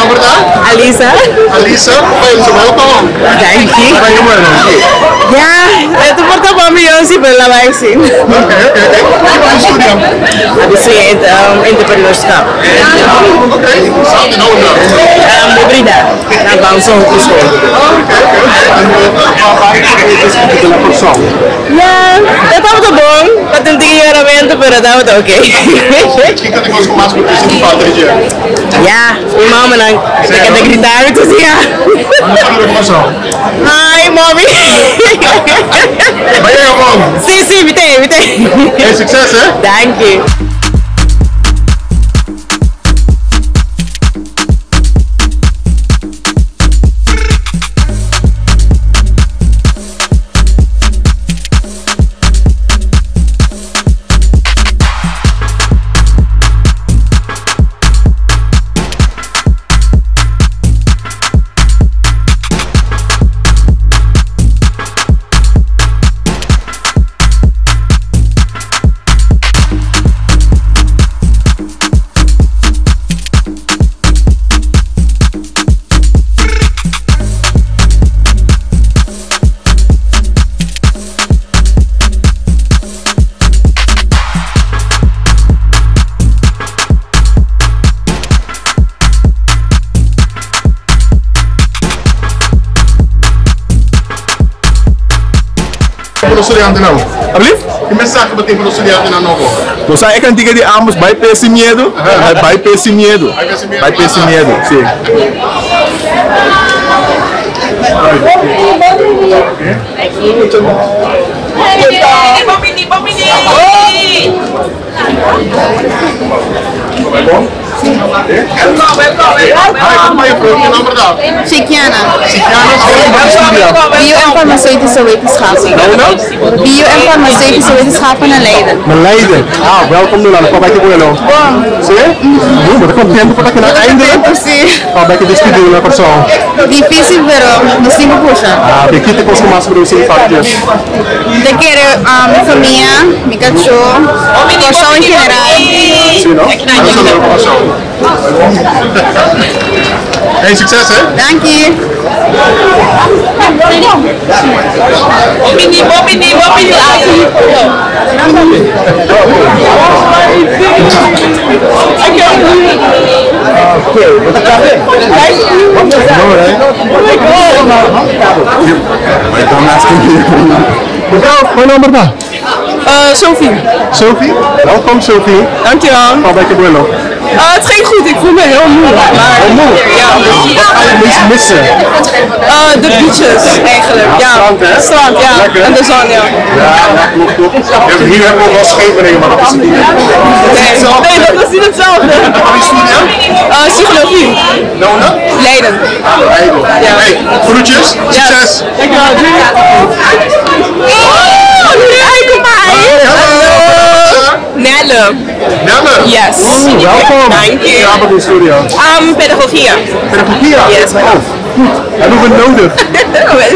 Nomber ta? Alisa. Alisa, Alisa, welkom. Danki. Bai bueno. Ja, het wordt op een miljoen, pero la vai zien. Oké, oké, oké. Kiko bo studia? Mi studia entrepreneurschap. Oké, interessant. En unda? Breda, na Banso Hogeschool. Oké, oké. En waar bai ku e despedida na Kòrsou? Ja, e tabata bon, ta tin tiki yoramentu, pero tabata oké. Kiko ta e kos ku mas bo ta sinti falta di dje? Ja, mi mamanan ta keda grita mi tur dia. Manda saludo pa Kòrsou. Hi mommy. Bai yega bon. Si, si, mi ta ei, mi ta ei. Hey, succes hè. Danki. Pa nos studiantenan. Alblief? Ki mensahe bo tin pa nos studiantenan nobo? Bo sa e kantika di ambos, Bai p'e sin miedu? Bai p'e sin miedu. Bai p'e sin miedu, si. Shikiana. Shikiana, Shikiana, studia. Bio en farmaceutische wetenschappen. Bio en farmaceutische wetenschappen na Leiden. Na Leiden. Ah, welkom Nolanda. Kwa bai ke bueno? Bon. Sí? Mm. Bo ta contento por ta kina eindelijk? Sí. Kwa bai ke despidi na Kòrsou? Difícil pero nos tin ku pusha. Ah, de ki te kos ku mas bo sin fakjes? Te kere mi famia, mi kachó, Kòrsou en general. Sí, no? Hey, succes hè! Danki! Mevrouw, mijn nomber ta? Sophie. Sophie? Welkom Sophie. Dankjewel. Kwa bai ke bueno? Het ging goed, ik voel me heel moe. Maar, Heel moe? Ja. Wat ga je het meest missen? De beaches eigenlijk. Ja, Strand, hè? Strand, ja. Lekker. En de zon, ja. Ja, ja, klopt, klopt. Ja, hier hebben we ook wel Scheveningen, maar dat is het niet. Nee, nee, dat is niet hetzelfde. Wat is studia? Psychologie. Nona? Leiden. Leiden. Ja. Hey, groetjes, succes! Dankjewel. Doei. Oh, hi, kom maar. Hey, hallo! Nelle. Nelle? Yes. Welkom. Dank je. Ja, wat is studio? Pedagogie. Pedagogie? Yes. Oh, goed. Hebben we nodig.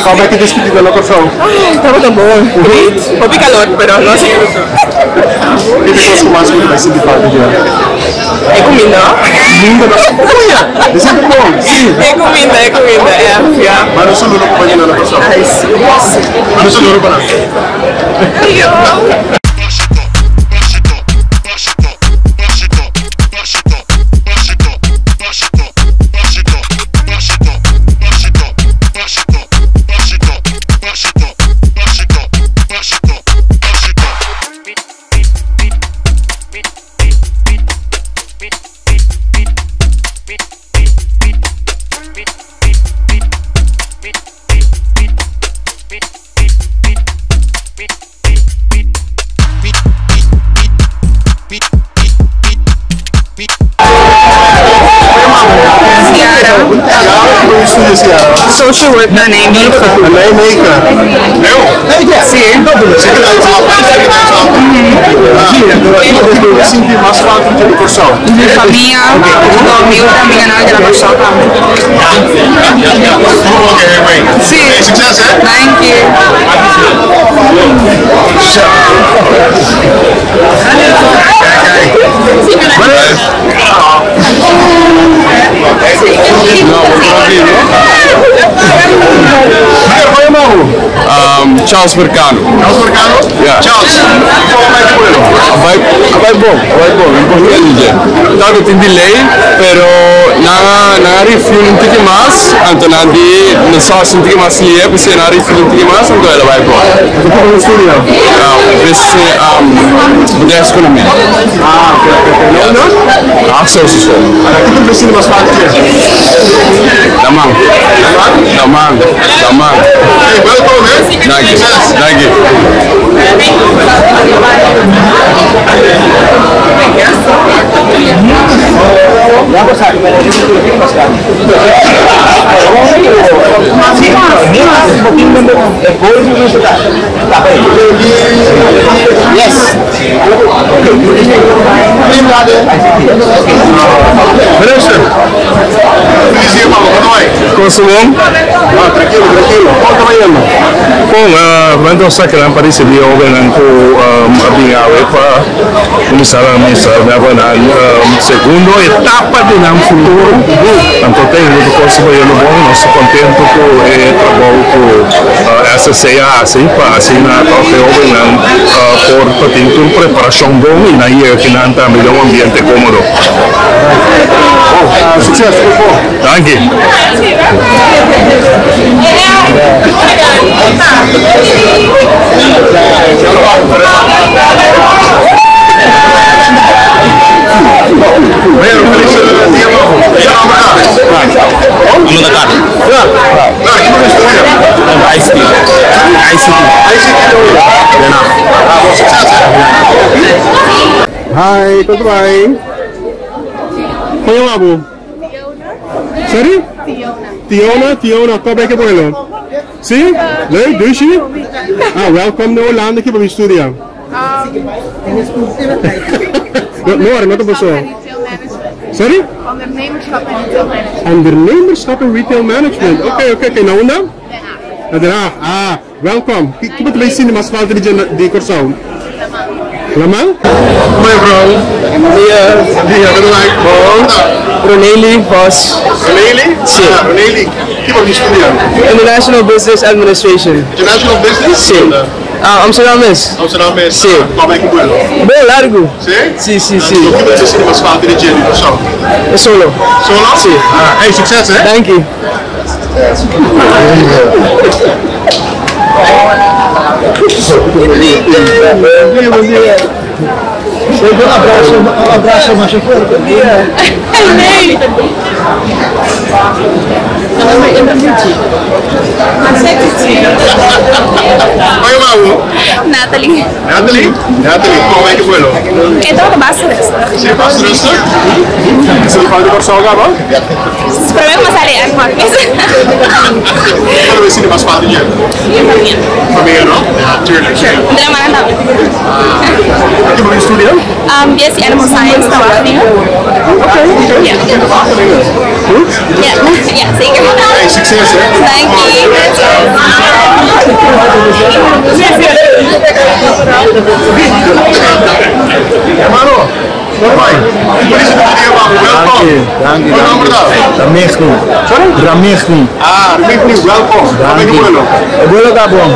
Gaan wij discussiëren of zo? Dat wordt een mooi. Hoop ik calor, pero no sé. Dit is mas goed bij Cindy Parker. Ik kom in, no? Linda, goeie. Dit is bom. Sim. Ik kom in, ik kom in, ja. Ja. Maar dat zullen we nog op je persoon. Maar dat zullen we nog op Social work na Nijmegen. Nijmegen. Sí. Sinti mas falta di Kòrsou. Mi famia, mi otro amiganan di la Kòrsou tambe. Sí. Succes hè! Thank you. Kijk, kijk. Charles Vercano. Charles Vercano? Ja. Charles, kon a bai ku pueblo? A bai, a bai bon, a bai bon, mi por kere dje. Ta ku tin delay, pero nan a, nan a refuel un tiki mas, anto nan di nan sa hasi un tiki mas lihe, p'esei nan a refuel un tiki mas, anto el a bai bon. Anto kiko bo studia? Business, bedrijfseconomie. Ah, oké, oké, oké. Na unda? Haagse Hogeschool. Anto kiko bo sinti mas falta dje? Laman. Laman? Laman, laman. Hey, welkom hè. Dank je, dank je. Minister, feliz dia pa bo, kon ta bai? Kon su bon? Ah, trankilo, trankilo. Kon ta bayendo? Bon, men ta saca pa ricibi hobennan cu a bin awe pa cuminsa nan misa pa nan segundo etapa di nan futuro. Anto ta yendo tur cos ta bayendo bon, nos ta contento cu e trabou cu SSC a haci pa asina toch e hobennan por ta tin tur preparacion bon y nan yega kinan tambe den un ambiente comodo. Bon, succes, tur bon. Danki. Hi, kon ta bai? Kon yama bo? Sorry? Tiona. Tiona, Tiona, kòp ke pueblo? Si? Leuk, dushi? Ah, welkom na Holanda ki bo bin studia. No, no worry, no ta paso. Sorry? Ondernemerschap en retail management. Ondernemerschap en retail management. Oké, oké, oké. Na unda? Na Den Haag. Ah, welkom. Ki bo ta bay sinti mas falta di di Kòrsou? Laman? Mevrouw. Dia. Dia, kon ta bai? Bon. Roneli Vos. Roneli? Si. Ah, Roneli, ki bo bin studia? International Business Administration. International Business? Si. Ah, Amsterdam mes. Amsterdam mes? Si. Kon bai ku pueblo? Bon, largu. Si? Si, si, si. Anto ki bo ta sinti mas falta di dje di Kòrsou? E solo. Solo? Si. Ah, ey, sukses hè. Danki. Oi, Mauro. Natalie. Natalie? Natalie, kon bai ku pueblo? E tabata basta rustig. Si, basta rustig? Is er falta Kòrsou kaba? Promé ku mi sali airport mes. Kiko lo sinti mas falta dje? Mi famia. Famia no? Ja, tuurlijk. Dre manan tambe. Aki bo bin studia? BSc Animal Science na Wageningen. Oké, oké. Ja. Wageningen. Goed? Ja, ja, zeker. Hey, succes hè. Danki. Hermano. Danki, danki, danki. Ramigni. Ramigni. Ah, Ramigni, welkom. Danki. E buelo ta bon.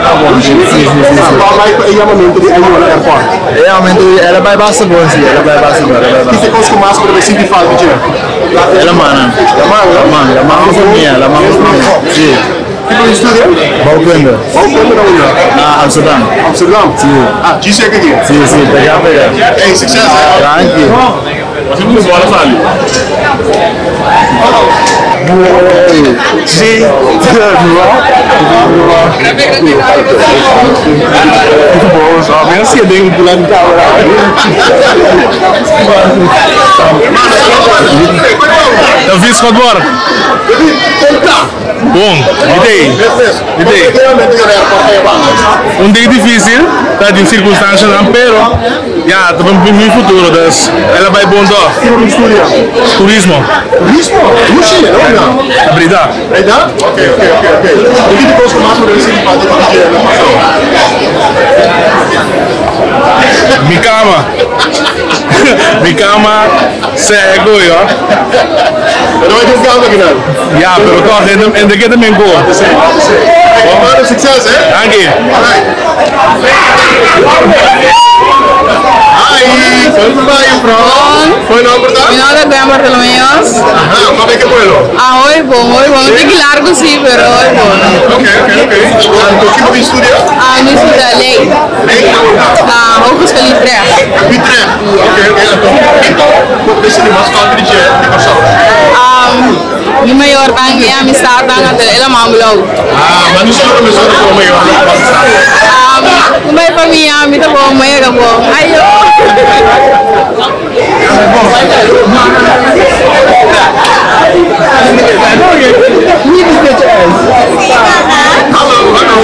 Ta bon, si, si, si, si. E yamamentu di Angola Airport. E yamamentu di, el a bai basta bon, si, el a bai basta bon, el a bai basta. Kiko kos ku mas ku ta bai sinti falta dje? Laman. Laman, laman, laman ku famia, laman ku famia, si. Kiko di studia? Bouwkunde. Bouwkunde na unda? Na Amsterdam. Amsterdam? Si. Ah, djis yega aki? Si, si, pega pega. Ey, succes hè. Danki. Si, David Schotborg. Bon, mi t'ei, mi t'ei. Un dei dificil, ta den circunstancianan, pero ya, ta pa mi futuro, dus el a bay bon toch. Turismo. Na Breda. Mi cama. Mi cama seco, yo. Ya, pero toch, en de ke ta men ko. Hey, succes, hè? Dank je. Alright. Hi, goodbye, juffrouw. Goeie Mi dan? nomber ta Gwen Bartolomeus. Aha, waar ben je pueblo? Ah, hoy bon, hoy bon. Un tiki largo sí, pero hoy bon. Oké, oké, oké. En tot je op studio? Ah, mi studia ley. Nee, Ah, Hogeschool Utrecht. Utrecht. Oké, oké. En toch, wat is die mascot die je die persoon? Mi mayornan i amistadnan anto helemaal blauw. Ah, maar nu zullen we misschien komen, joh. Mi famia, mi ta bon, mi ta bon. Ayo. Hallo, hallo.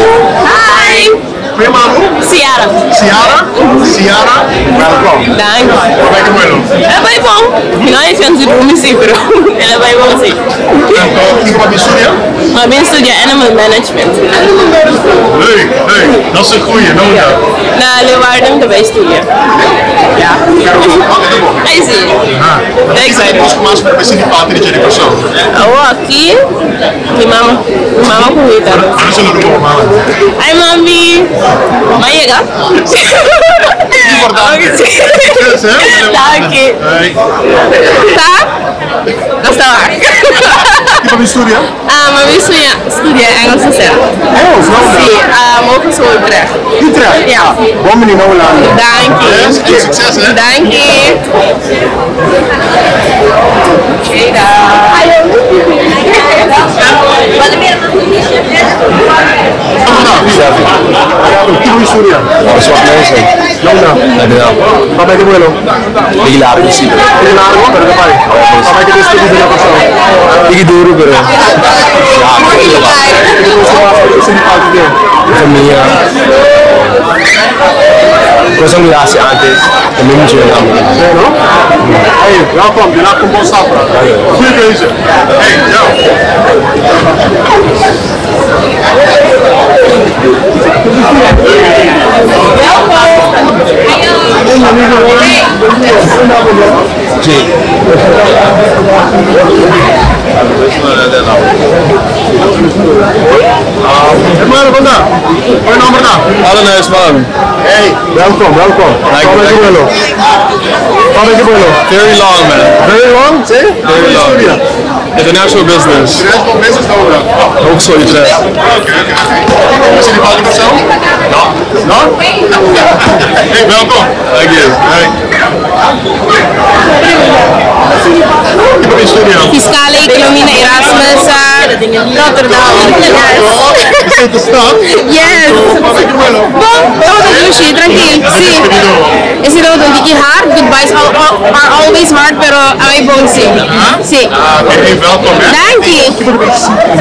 Hi. Goeiemorgen. Ciara. Ciara? Ciara? Welkom. Dank. Waar ben je pueblo? El a bai bon. Mi no a hasi broma si, pero el a bai bon si. En toch, hier op je studio? Mi a bin studia Animal Management. Leuk, leuk. Dat is een goeie, Nona. Na Leeuwarden mi ta bai studia. Ja. Ai si. Excited. Mas mas mas parti di persoon. Awo aki, mi mama, mi mama ku mi tata. Manda saludo pa mama. Hi mami. M'a yega. Importante. Succes, hè? Dank je. Hey. Ta? Nos ta wak. Kiko bo a studia? Ah, mi a bin studia, studia Engels docent. Engels, no? Si, Hogeschool Utrecht. Utrecht? Ja. Bon bini na Hulanda. Dank je. Yes, en succes, hè? Dank je. Kiko bo a studia? Zwart mensen. Nona. Dankjewel. Waar ben je vuelo? Bigi largo, si. Bigi largo, pero ta bai. Waar ben je despedida na Kòrsou? Bigi duro, pero. Ja, Famia. Kos ku mi a hasi antes, tambe mucho nan. Sí, no? Hey, welkom. Je laat een bon stap. Goeie keuze. Hey, ciao. Hermano, kon ta? Kon e nomber ta? Hallo Nuisman. Hey, welkom, welkom. Dank je, Kom dank je. Kom je vuelo? Very long, man. Very long, sí? Very long. International business. International business dan Hogeschool Utrecht. Oké, oké, oké. Is jullie fout of zo? No. No? Hey, welkom. Dank je. Hey. Ik ben in studio. Fiscale Economie na Erasmus Rotterdam. Yes. Is de stad? Yes. Bon, tabata dushi, trankil. Si. Esei tabata un tiki hard, goodbyes are always hard, pero a bai bon si. Si. Ah, oké, hey, welkom hè. Danki.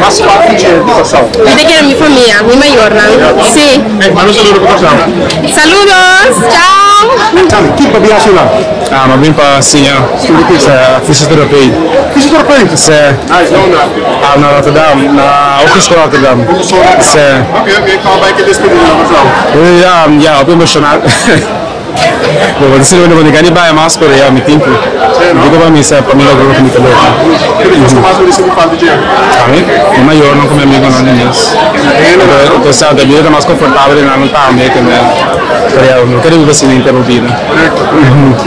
Mas parti di Kòrsou. Mi ta kere mi famia, mi mayornan. Si. Hey, manda un saludo pa Kòrsou. Saludos, chao. Charlie, kiko bo a bin hasi la? Ah, m'a bin pa siña. Sa fysiotherapie. Fysiotherapie? Si. Nice, na unda? Ah, na Rotterdam, na Hogeschool Rotterdam. Hogeschool Rotterdam. Si. Oké, oké, kon a bai ku e despedida na Kòrsou? Ja, ja, hopi emoshonal. Bo ta sinti bo no gana bai mas, pero ya mi tin ku. Digo pa mi sa pa mi logra loke mi ta logra. Kiko di kos ku mas bo risibí falta dje? Ami, mi mayornan ku mi amigonan di mes. Entonces, sa, ta bira ta mas konfortabel di nan tambe ku mi. Pero ya, no kere biba asina henter bo bida. Korekto, korekto.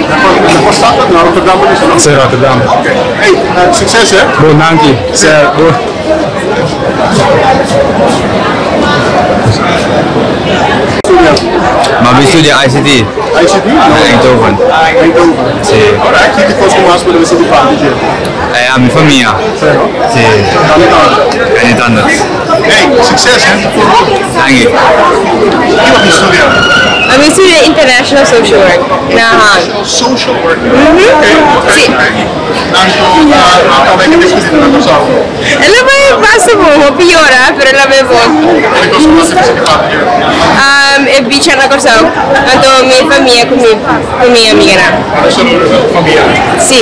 Na kua stad dat? Na Rotterdam bo bisa, no? Si, Rotterdam. Oké. Hey, sukses hè. Bo, danki. Si, bo. M'a bin studia ICT. ICT? Na Eindhoven. Eindhoven. Si. Alright, kiko kos ku mas bo debe sinti falta dje? Eh, mi famia. Si, no? Si. Dale tanto. En e tandarts. Hey, succes hè. Danki. Kiko bo a bin studia? M'a bin studia International Social Work na Haan. International Social Work. Oké, oké, Si. oké. Anto, kon a bai ku e despedida na Kòrsou? El a bai basta bon, hopi yora, pero el a bai bon. E bicha na Kòrsou, anto mi famia ku mi ku mi amiganan. Si.